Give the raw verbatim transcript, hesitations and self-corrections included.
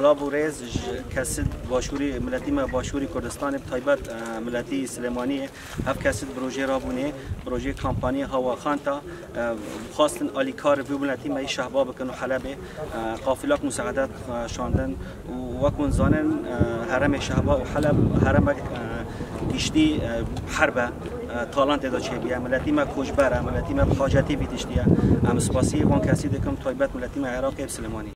Rabû rêz ji kesit başûrî, miletî me başûrî Kurdistanê, bi taybet, e, miletî Silêmaniyê, hev kesit bi rojê rabûnê, bi rojê kampaniyê Hawa Xanta, e, xwestin alîkar vî miletî me yî Şehba bikin û Helebê, e, qafilak musaedet, e, şandin û wek hûn zanin, e, heremê Şehba û Heleb heremek, e, giştî, e, herb e, e, talan tê de çêbûye. Miletî me koçber e, miletî me bi hacetî vî tiştî ye. Em spasî van kesî dikim, taybet miletî me Iraqê bi Silêmanî.